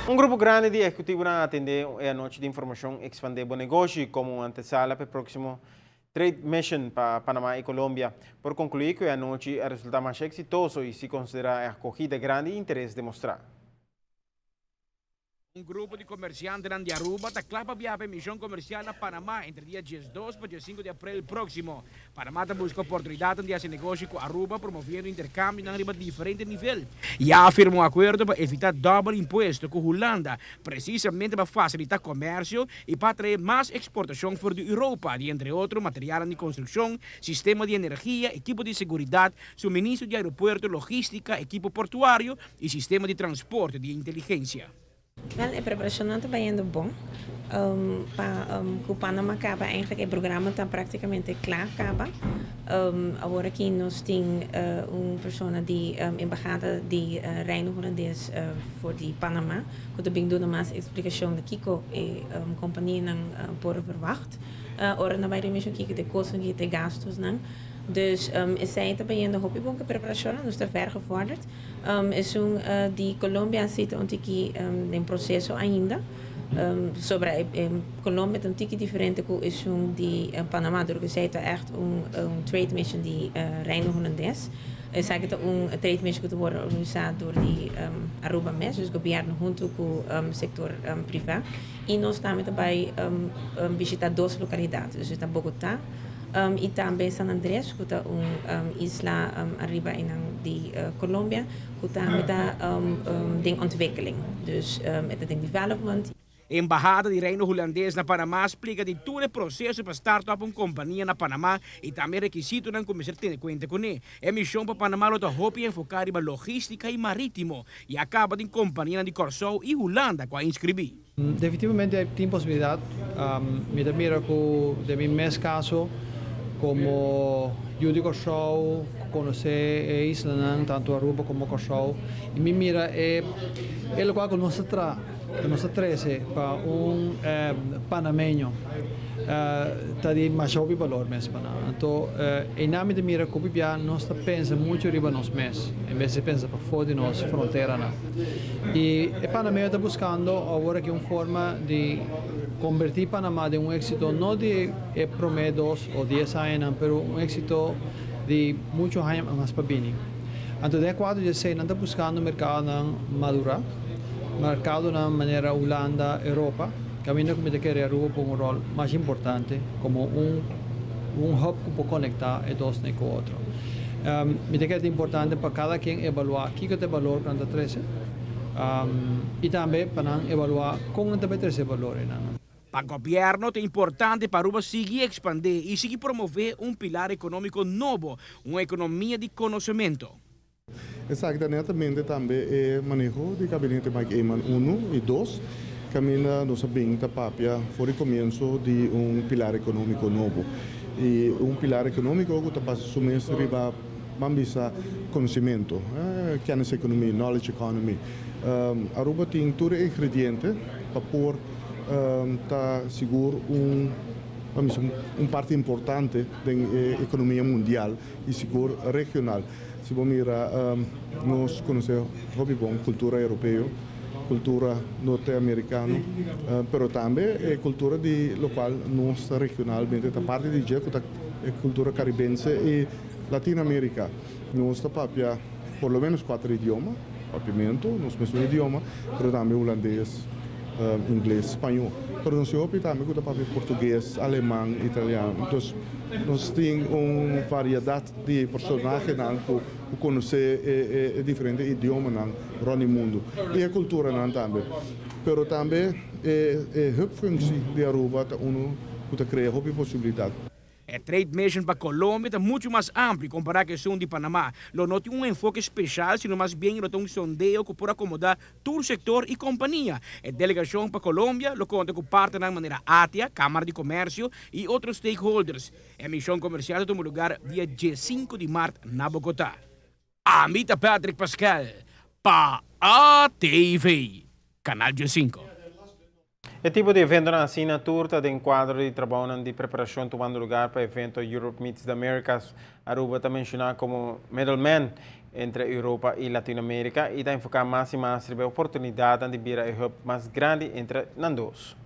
Un grupo grandi di ehecutivo a atende e anochi di informacion Expande Bo Negoshi como un antesala pa e proximo Trade Mission pa Panama y Colombia. Por conclui cu e anochi a resulta mas exitoso y si considera e acogida grandi y interes demostra. Un grupo di comerciantenan di Aruba ta cla pa biaha pa e mision comercial na Panama entre dia 12 pa 15 di april proximo. Panama ta busca oportunidadnan di haci negoshi cu Aruba, promoviendo intercambionan riba diferente nivel. Ya a firma un acuerdo pa evita dobel impuesto cu Hulanda, precisamente pa facilita comercio y pa atrae mas exportacion for di Europa di entre otro materialnan di construccion, sistema di energia, ekipo di seguridad, suministro di aeropuerto, logistica, ekipo portuario y sistema di transporte di inteligencia. Wel, e preparacion ta bayendo bon. Pa cu Panama caba, eigenlijk e programa ta practicamente cla caba. Awor aki nos tin un persona di embahada di Reino Hulandes for di Panama, cu ta bin duna mas explicacion di kico e companianan por verwacht. Ora nan bay den kico ta e costo, kico ta e gastos nan. Dus esey ta bayendo hopi bon cu preparacion, nos ta ver gevorderd. Esun di Colombia ta un tiki den proceso ainda. Sobre Colombia ta un tiki diferente cu esun di Panama, porque esey ta echt un trade mission di Reino Hulandes. Esaki ta un trade mission cu ta wordo organisa door di Aruba mes, dus gobierno hunto cu sector priva. Y nos tambe ta bay bishita dos localidad, dus ta Bogotá y tambe San Andrés, cu ta un isla ariba di Colombia, cu tambe ta den ontwikkeling. Dus het is in development. Embahada di Reino Hulandes na Panama a splica di tur e proceso pa start up un compania na Panama y tambe rekisitonan cu mester tene cuenta cu ne. E mision pa Panama lo ta hopi enfoca riba logistica y maritimo y a caba tin compania di Corsou y Hulanda cu a inscribi. Definitivamente tin posibilidad. Mi ta mira cu den mi mes caso, como yiu di Corsou, conoce e islanan, tanto Aruba como Corsou, y mi mira e loke cu nos ta trece pa un panameño ta di mas hopi balor mes pa nan. Anto, y mi ta mira cu nos ta pensa mucho riba nos mes, en bes di pensa pafo di nos fronteranan. Y e panameño ta buscando awor aki un forma di converti Panama den un exito, no di e prome 2 of 10 aña, pero un exito di mucho aña mas pa bini. Anto, den cuadro di esey, nan ta buscando mercadonan madura, mercadonan manera Hulanda, Europa, caminda cu mi ta kere Aruba un rol mas importante como un hub cu por conecta e dos cu otro. Mi ta kere ta importante pa cada ken evalua kico ta e balor cu nan ta trece y tambe pa nan evalua con nan ta trece balor. Pa gobierno ta importante pa Aruba sigui expande y sigui promove un pilar economico nobo, un economia di conocemento. Exactamente, tambe e maneho di gabinete Mike Eman 1 y 2, caminda nos a bin ta papia for di comienso di un pilar economico nobo. Y un pilar economico cu ta basa su mes riba, ban bisa, conocemento, kennis economie, knowledge economy. Aruba tin tur ingrediente pa por ta sigur ban bisa, un parti importante di economia mundial y sigur regional. Si bo mira, nos conoce hopi bon cultura europeo, cultura norteamericano, pero tambe e cultura di local nos regionalmente, ta parti di dje, e cultura caribense y Latinoamerica. Nos ta papia por lo menos cuater idioma, papiamento, nos mes idioma, pero tambe hulandes, ingles, spaño. Pero nos hopi tambe cu ta papia portugues, aleman, italiano. Anto, nos tin un variedad di personahenan cu conoce diferente idiomanan rond mundo. Y e culturanan tambe. Pero tambe e hubfunctie di Aruba ta uno cu ta crea hopi posibilidad. E trade mission pa Colombia ta mucho mas amplio compara cu esun di Panama. Lo no tin un enfoke special, sino mas bien lo tin un sondeo cu por acomoda tur sector y compania. E delegacion pa Colombia lo conta cu partnernan manera ATIA, Camara di Comercio y otro stakeholders. E mision comercial ta tuma luga dia 5 di maart na Bogotá. Ami ta Patrick Pascal, pa ATV, Canal 5. E tipo di evento asina tur ta den cuadro di trabou di preparacion tumando luga pa e evento Europe Meets the Americas. Aruba ta menciona como middleman. Entre Europa y Latinoamerica y ta enfoca mas y mas riba oportunidad di bira e hub mas grandi entre nan dos.